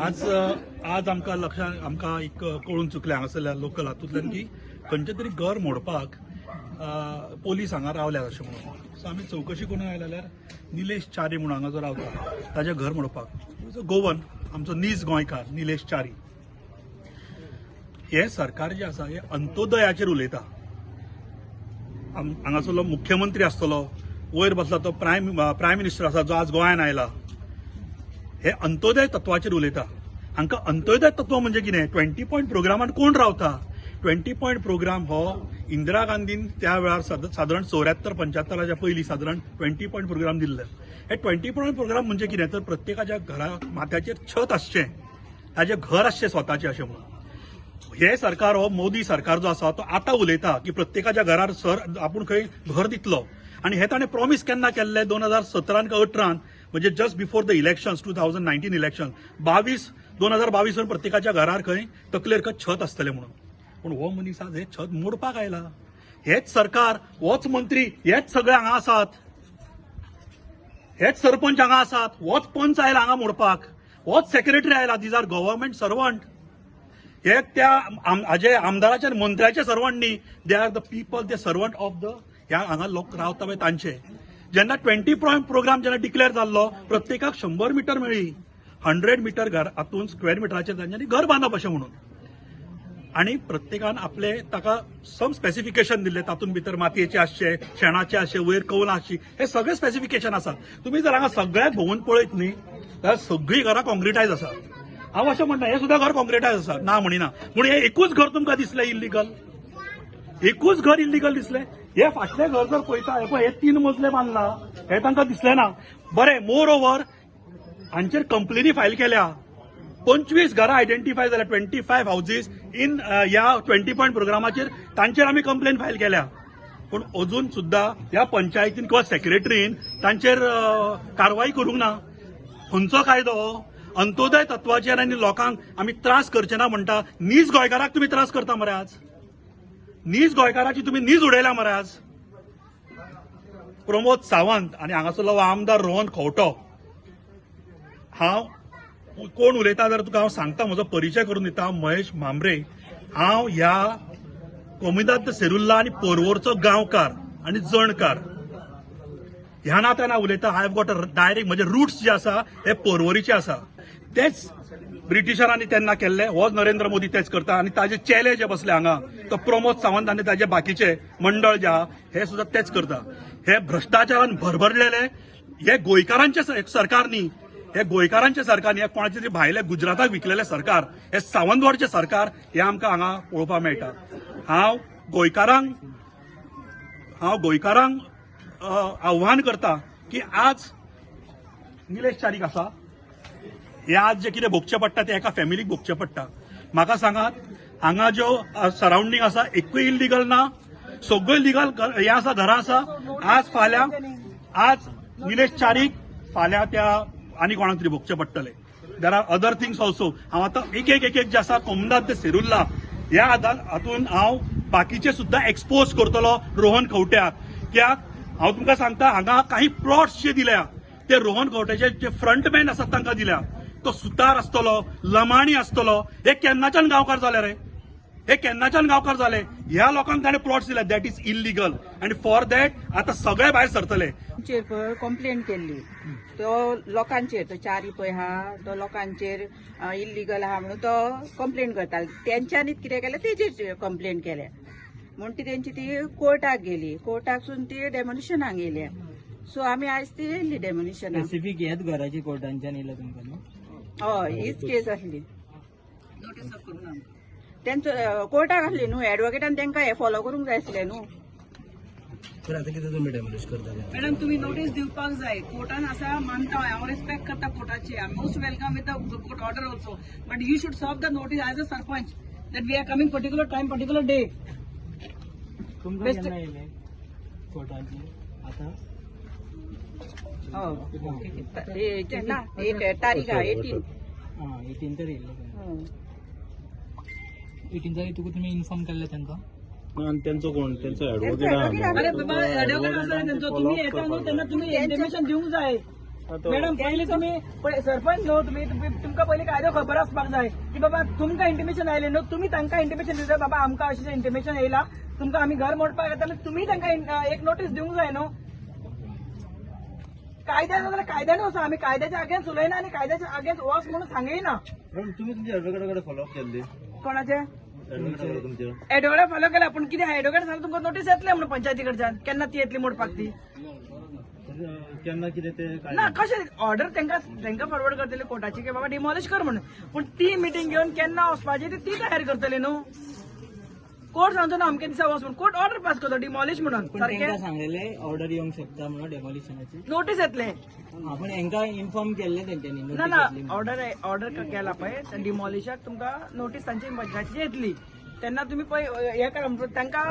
आज आज आमकां लक्षात, आमकां एक कळून चुकलें हांगासरल्या लोकल हातूंतल्यान की खंयचें तरी घर मोडपाक पोलीस हांगा रावल्यात अशें म्हणून. सो आमी चवकशी करून आयले जाल्यार निलेश च्यारी म्हणून हांगा जो रावता ताजें घर मोडपाक, गोवन, आमचो नीज गोंयकार निलेश च्यारी. हें सरकार जें आसा हें अंत्योदयाचेर उलयता. हांगासरलो मुख्यमंत्री आसतलो, वयर बसला तो प्रायम मिनिस्टर आसा जो आज गोंयान आयला, हे अंत्योदय तत्वाचेर उलयता. हांकां अंत्योदय तत्व म्हणजे कितें? 20 पॉयंट प्रोग्रामान कोण रावता? 20 पॉयंट प्रोग्राम हो इंदिरा गांधीन त्या वेळार सादारण 74 75च्या पयलीं सादारण 20 पॉयंट प्रोग्राम दिल्ले. हे 20 पॉयंट प्रोग्राम म्हणजे कितें तर प्रत्येकाच्या घरा माथ्याचेर छत आसचें, ताजें घर आसचें स्वताचें अशें म्हणून. हे सरकार, हो मोदी सरकार जो आसा तो आतां उलयता की प्रत्येकाच्या घरार सर आपूण खंय घर दितलो. आनी हे ताणें प्रॉमीस केन्ना केल्लें? 2017 काय 18, म्हणजे just before the elections, 2019 election, 2022 प्रत्येकाच्या घरार खंय तकलेर खंय छत आसतलें म्हणून. पूण हो मनीस आज हे छत मोडपाक आयला. हेच सरकार, होच मंत्री, हेच सगळे हांगा आसात, हेच सरपंच हांगा आसात, होच पंच आयला हांगा मोडपाक, होच सेक्रेटरी आयला. These are government servant. हे त्या हाजे आमदाराचे आनी मंत्र्याचे सर्वंट न्ही, they are the people, the servant of the ह्या हांगा लोक रावता पळय तांचे. जेन्ना 20 पॉयंट प्रोग्राम जेन्ना डिक्लेअर जाल्लो, प्रत्येकाक 100 मिटर मेळ्ळी, 100 मिटर घर हातून स्क्वेअर मिटराचेर तांच्यांनी घर बांदप अशें म्हणून. आनी प्रत्येकान आपले ताका सम स्पेसिफिकेशन दिल्ले, तातूंत भितर मातयेचे आसचे, शेणाचे आसचे, वयर कवलां आसची, हे सगळे स्पेसिफिकेशन आसा. तुमी जर हांगा सगळ्याक भोंवून पळयत न्ही जाल्यार सगळीं घरां कॉन्क्रिटायज आसा. हांव अशें म्हणटा, हें सुद्दां घर कॉन्क्रिटायज आसा, ना म्हणिना, पूण हें एकूच घर तुमकां दिसलें इल्लिगल? एकूच घर इल्लिगल दिसलें? हे फाटलें घर जर पळयता, हे पळय, हे तीन मजले बांदला, हे तांकां दिसलें ना. बरें, मोर ओवर हांचेर कंप्लेनी फायल केल्या. 25 घरां आयडेंटिफाय जाल्या, 25 हावजीस इन ह्या 20 पॉयंट प्रोग्रामाचेर तांचेर आमी कंप्लेन फायल केल्या. पूण अजून सुद्दां ह्या पंचायतीन किंवा सेक्रेटरीन तांचेर कारवाई करूंक ना. खंयचो कायदो हो? अंत्योदय तत्वाचेर आनी लोकांक आमी त्रास करचे ना म्हणटा. नीज गोंयकाराक तुमी त्रास करता मरे आज. नीज गोंयकाराची तुमी नीज उडयल्या मरे आज. प्रमोद सावंत आनी हांगासरलो आमदार रोहन खंवटो. हांव कोण उलयता जाल्यार तुका हांव सांगता, म्हजो परिचय करून दिता. हांव महेश म्हांब्रे. हांव ह्या कोमिदाद सेरुल्ला आनी पोरवोरचो गांवकार आनी जणकार ह्या नात्यान हांव उलयता. I have got a direct, म्हजे रुट्स जे आसा हे पोरवरीचे आसा. तेच ब्रिटिशरांनी तेन्ना केल्ले, होच नरेंद्र मोदी तेच करता. आनी ताजे चेले जे बसले हांगा, तो प्रमोद सावंत आनी ताजे बाकीचे मंडळ जे आहा, हे सुद्दां तेच करता. हे भ्रश्टाचारान भरभरलेले हे गोंयकारांचे सरकार न्ही, हे गोंयकारांचे सरकार न्ही, हे कोणाचे तरी भायले गुजराताक विकलेले सरकार, हे सावंतवाडचे सरकार हे आमकां हांगा पळोवपाक मेळटा. हांव गोंयकारांक आव्हान करता की आज निलेश च्यारीक आसा, हे आज जे कितें भोगचें पडटा तें एका फॅमिलीक भोगचें पडटा. म्हाका सांगात, हांगा ज्यो सरावंडींग आसा एकूय इलिगल ना, सगळ्यो लिगल हे आसा, घरां आसा. आज फाल्यां, आज निलेश च्यारीक, फाल्यां त्या आनी कोणाक तरी भोगचें पडटलें. There are other things also. हांव आतां एक एक एक एक जे आसा कोमदाद ते सेरुल्ला ह्या आदार हातून हांव बाकीचे सुद्दां एक्सपोज करतलो रोहन खंवट्याक. कित्याक हांव तुमकां सांगता, हांगा काही प्लॉट्स जे दिल्या ते रोहन खंवट्याचे जे फ्रंटमॅन आसात तांकां दिल्या. तो सुतार आसतलो, लमाणी आसतलो, हे केन्नाच्यान गांवकार जाले रे? हे केन्नाच्यान गांवकार जाले? ह्या लोकांक ताणें प्लॉट्स दिले, that is illegal आनी फॉर that आतां सगळे भायर सरतले. चेर पळय कंप्लेन केल्ली, तो लोकांचेर, तो चारी पळय आहा तो लोकांचेर इल्लिगल आहा म्हणून तो कंप्लेन करतालो. तेंच्यांनीच कितें केलें, तेजेर कंप्लेन केल्या म्हूण ती तेंची ती कोर्टाक गेली. कोर्टाकसून ती डेमोलिशनाक गेल्या. सो आमी आयज ती येयल्ली डेमोलिशनाक. स्पेसिफीक ह्याच घराची कोर्टांच्यान येयला तुमकां न्हू? हय, हीच केस आसली तेंचो. कोर्टाक आसली न्हू, एडवोकेटान तेंकां हे फॉलो करूंक जाय आसलें न्हू. तर आता कितें तुमी डेमोलिश करता? मॅडम, तुम्ही नोटीस दिवपाक जाय. कोर्टान आसा मानता, हांव रेस्पेक्ट करता कोर्टाची. I most welcome with the court order also, but you should serve the notice as a sarpanch that we are coming particular time, particular day. तुमकां केन्ना येयले कोर्टाची आतां? हय, ना, एक तारीख आहा 18. आं, 18 तर येयल्ले. 18 तारीख तुका तुमी इन्फॉर्म केल्ले तांकां? आनी तेंचो कोण, तेंचो एडवोकेट एडवोकेट आहा. अरे बाबा, एडवोकेट आसा तेंचो. तुम्ही येता न्हू तेन्ना तुम्ही इंटिमेशन दिवंक जाय. मॅडम, पयलीं तुमी सरपंच न्हू तुमी, तुमकां पयलीं कायदो खबर आसपाक जाय की बाबा तुमकां इंटिमेशन आयलें न्हू, तुमी तांकां इंटिमेशन दिता, बाबा आमकां अशें इंटिमेशन येयला, तुमकां आमी घर मोडपाक येता, तुमी तांकां एक नोटीस दिवंक जाय न्हू. कायद्यान जाल्यार कायद्यान वचो, आमी कायद्याच्या अगेन्स्ट उलयना आनी कायद्याच्या अगेन्स्ट वच म्हणून सांगिना. तुम्ही तुमच्या ऍडव्होकेटा कडेन फॉलोअप केल्ली? कोणाचे? तुमच्या एडवोकेट फॉलो केला, पूण कितें एडवोकेट सांगला तुमकां नोटीस येतले म्हणून पंचायती कडच्यान, केन्ना ती येतली मोडपाक ती. केन्ना कितें ते ना, कशें ऑर्डर तांकां तांकां फॉरवर्ड करतले कोर्टाची की बाबा डिमॉलिश कर म्हणून, पूण ती मिटींग घेवन केन्ना वचपाची ती तयार करतले न्हू. कोर्ट सांगचो ना अमके दिसा वच म्हणून, कोर्ट ऑर्डर पास करतो डिमॉलिश म्हणून. पूण तांकां सांगलेले ऑर्डर येवंक शकता म्हणून डेमॉलिशनाची? नोटीस येतले. पूण हेंकां इन्फॉर्म केल्ले तेंच्यांनी? ना ना, ऑर्डर ऑर्डर केला पळय डिमॉलिशाक, तुमकां नोटीस तांची पंचायतीची येतली, तेन्ना तुमी पळय हे करा. तांकां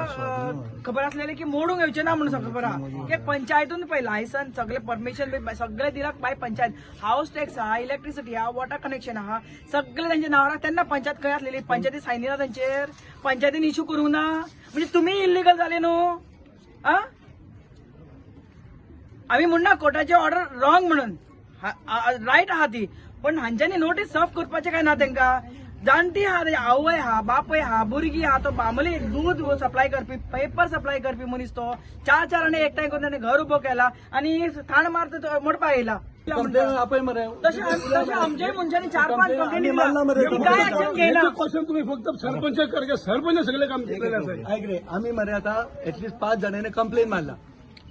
खबर आसलेले की मोडूंक येवचें ना म्हणून खबर आहा की पंचायतून पळय लायसन सगळे परमिशन बी सगळे दिला बाय पंचायत. हाऊस टॅक्स आहा, इलेक्ट्रिसिटी आहा, वॉटर कनेक्शन आहा, सगळे तेंच्या नांवार आहा. तेन्ना पंचायत खंय आसलेली? पंचायती सायन ना तेंचेर, पंचायतीन इश्यू करूंक ना, म्हणजे तुमी इल्लिगल जाले न्हू. आ आमी म्हणना कोर्टाची ऑर्डर रॉंग म्हणून, रायट आहा ती, पण हांच्यांनी नोटीस सर्व करपाचें काय ना तेंकां? जाणटी आहा, तेजी आवय आहा, बापूय आहा, भुरगीं आहा, तो बामली दूद सप्लाय करपी, पेपर सप्लाय करपी मनीस, तो चार चार आनी एकठांय करून ताणें घर उबो केला आनी थाण मारता तो मोडपाक येयला. आपय मरे. तशें तशें आमच्याय मनशांनी चार पांच कंप्लेनी दिल्या, काय एक्शन घेयना. क्वेश्चन तुम्ही फक्त सरपंच कर, सरपंच सगळे काम केलेले आसा. ऐक रे, आमी मरे आता एटलिस्ट 5 जाणांनी कंप्लेन मारला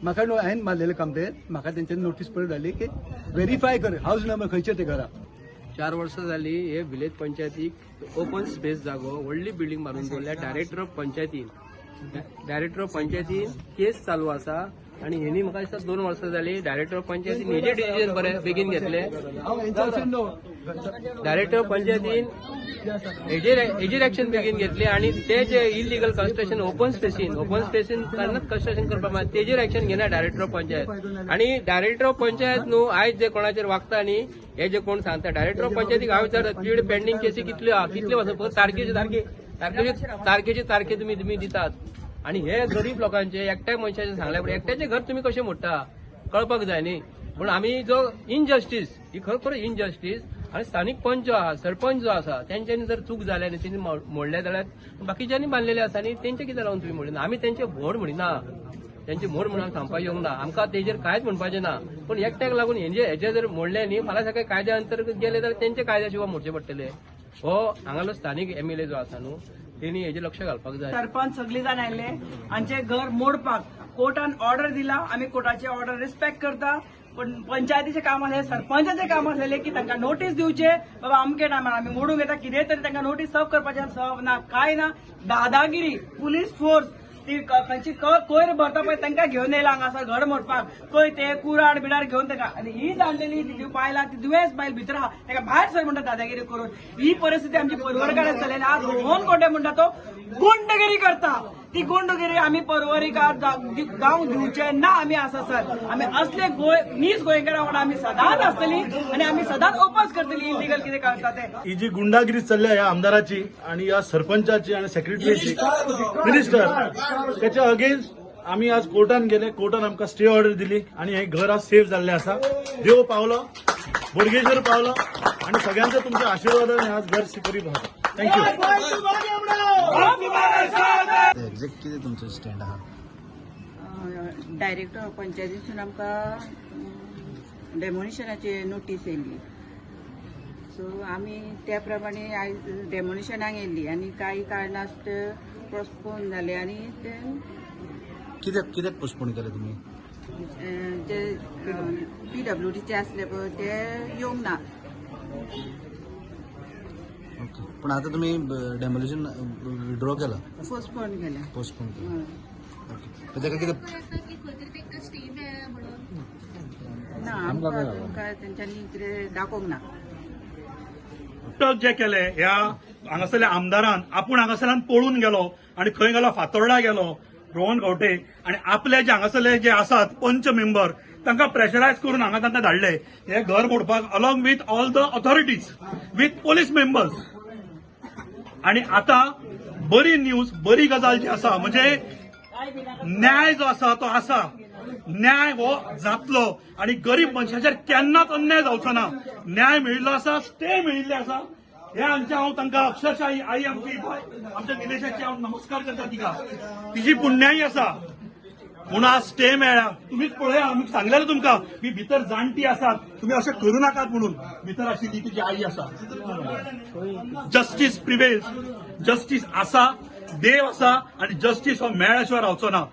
म्हाका न्हू, हांवें मारलेले कंप्लेन, म्हाका तेंच्यानी नोटीस पडून जाली की व्हेरीफाय कर हाऊस नंबर खंयचे ते घरा. 4 वर्सां जाली हे विलेज पंचायतीक ओपन स्पेस जागो व्हडली बिल्डिंग मारून दवरल्या डायरेक्टर ऑफ पंचायतीन. डायरेक्टर ऑफ पंचायतीन केस चालू आसा आनी हेणी म्हाका दिसता 2 वर्सां जाली डायरेक्टर ऑफ पंचायतीन हेजे डिसिजन बरे बेगीन घेतले. हांव हेंच्या न्हू. डायरेक्टर ऑफ पंचायतीन हेजेर एक्शन बेगीन घेतले आनी ते जे इलिगल कन्स्ट्रक्शन ओपन स्पेसीन केन्नाच कन्स्ट्रक्शन करपाक मेळना, तेजेर एक्शन घेना डायरेक्टर ऑफ पंचायत. आनी डायरेक्टर ऑफ पंचायत न्हू आयज जे कोणाचेर वागता न्ही, हे जे कोण सांगता डायरेक्टर ऑफ पंचायतीक हांव विचारता, तुजे पेंडींग केसी कितल्यो आहा, कितल्यो वर्सां फक्त तारखेचे तारखे तारखेचे तारखेचे तारखे तुमी दितात आनी हे गरीब लोकांचे एकट्या मनशाचे सांगल्या फुडें एकट्याचें घर तुमी कशें मोडटा, कळपाक जाय न्ही. पूण आमी जो इनजस्टीस ही खरोखर इनजस्टीस आनी स्थानीक पंच जो आहा, सरपंच जो आसा, तेंच्यांनी जर चूक जाल्या आनी तेंणी मोडले जाल्यार बाकीच्यांनी बांदलेले आसा आनी तेंचे कितें लागून तुमी मोडले ना? आमी तेंचे व्हड म्हणिना, तेंचे मोड म्हणून सांगपाक येवंक ना आमकां, तेजेर कांयच म्हणपाचें ना. पूण एकट्याक लागून हेजे हेजे जर मोडले न्ही, फाल्यां सकाळी कायद्या अंतर्गत गेले जाल्यार तेंचे कायद्या शिवाय मोडचे पडटले. हो हांगालो स्थानीक एमएलए जो आसा न्हू, तेणी हेजेर लक्ष घालपाक जाय. सरपंच सगळी जाण आयले आमचे घर मोडपाक. कोर्टान ऑर्डर दिला, आमी कोर्टाचे ऑर्डर रिस्पेक्ट करता, पण पंचायतीचे काम आसले, सरपंचाचे काम आसलेले की तांकां नोटीस दिवचे, बाबा अमके टायमार आमी मोडूंक येता, कितें तरी तांकां नोटीस सर्व करपाचें. सर्व ना, काय ना, दादागिरी, पुलीस फोर्स ती खंयची कोयर भरता पळय तांकां घेवन येयला हांगासर घर मोडपाक, खंय ते कुराड बिराड घेवन ताका. आनी ही जाणलेली ती बायलां, ती दुयेंस बायल भितर आहा, ताका भायर सर म्हणटा दादागिरी करून. ही परिस्थिती आमची पर्वरकार चलयली. आज रोहन खंवटे म्हणटा तो गुंडगिरी करता, ती गुंडगिरी आमी पर्वरीकार जावंक दिवचे ना. आमी आसा सर, आमी असले गोंय नीज गोंयकारां वांगडा आमी सदांच आसतली आनी आमी सदांच ओपोज करतली इलिगल कितें करता ते. ही जी गुंडागिरी चल्ल्या ह्या आमदाराची आणि ह्या सरपंचाची आणि सेक्रेटरीची, मिनिस्टर, त्याच्या अगेन्स्ट आमी आज कोर्टान गेले. कोर्टान आमकां स्टे ऑर्डर दिली आणि हे घर आज सेफ जाल्लें आसा. देव पावलो, बोडगेश्वर पावलो आणि सगळ्यांच्या तुमच्या आशीर्वादाने आज घर गरीब आसा. Thank you. Exact कितें तुमचो स्टँड आहा? डायरेक्टर पंचायतीसून आमकां डेमोलिशनाची नोटीस येयल्ली, सो आमी त्या प्रमाणे आयज डेमोलिशनाक येयल्ली आनी कांय कारणास्तव पोस्टपोन जाले आनी ते कित्याक कित्याक पोस्टपोन केलें तुमी? जे पीडब्ल्यूडीचे आसले पळय ते येवंक ना. ओके, पण आतां तुमी डेमोलिशन विड्रॉ केला? पोस्टपोन केलें. पोस्टपोन केला. हय. ओके, ताका कितें ना, आमकां अजून काय तेंच्यांनी कितें दाखोवंक ना. नाटक जे केले ह्या हांगासरल्या आमदारान, आपूण हांगासरल्यान पळून गेलो आनी खंय गेलो? फातोर्डा गेलो रोहन खंवटे आनी आपले जे हांगासरले जे आसात पंच मेंबर, तांकां प्रेशरायज करून हांगा तांकां धाडले हे घर मोडपाक, along with all the authorities, with police members. आणि आता बरी न्यूज, बरी गजाल जी आसा, म्हणजे न्याय जो आसा तो आसा. न्याय हो जातलो आणि गरीब मनशाचेर केन्नाच अन्याय जावचो ना. न्याय मेळिल्लो आसा, स्टे मेळिल्ले आसा. हे आमच्या हांव तांकां अक्षरशः आई आमची बाय आमच्या निलेशाची हांव नमस्कार करता तिका, तिजी पुण्याई आसा म्हणून आज स्टे मेळ्ळा. तुमीच पळया, आमी सांगलेलें तुमकां मी भितर जाणटी आसात, तुमी अशें करूं नाकात म्हणून. भितर आशिल्ली तिजी आई आसा. जस्टीस प्रिवेल्स, जस्टीस आसा, देव आसा आणि जस्टीस हो मेळ्ळ्या शिवाय रावचो ना.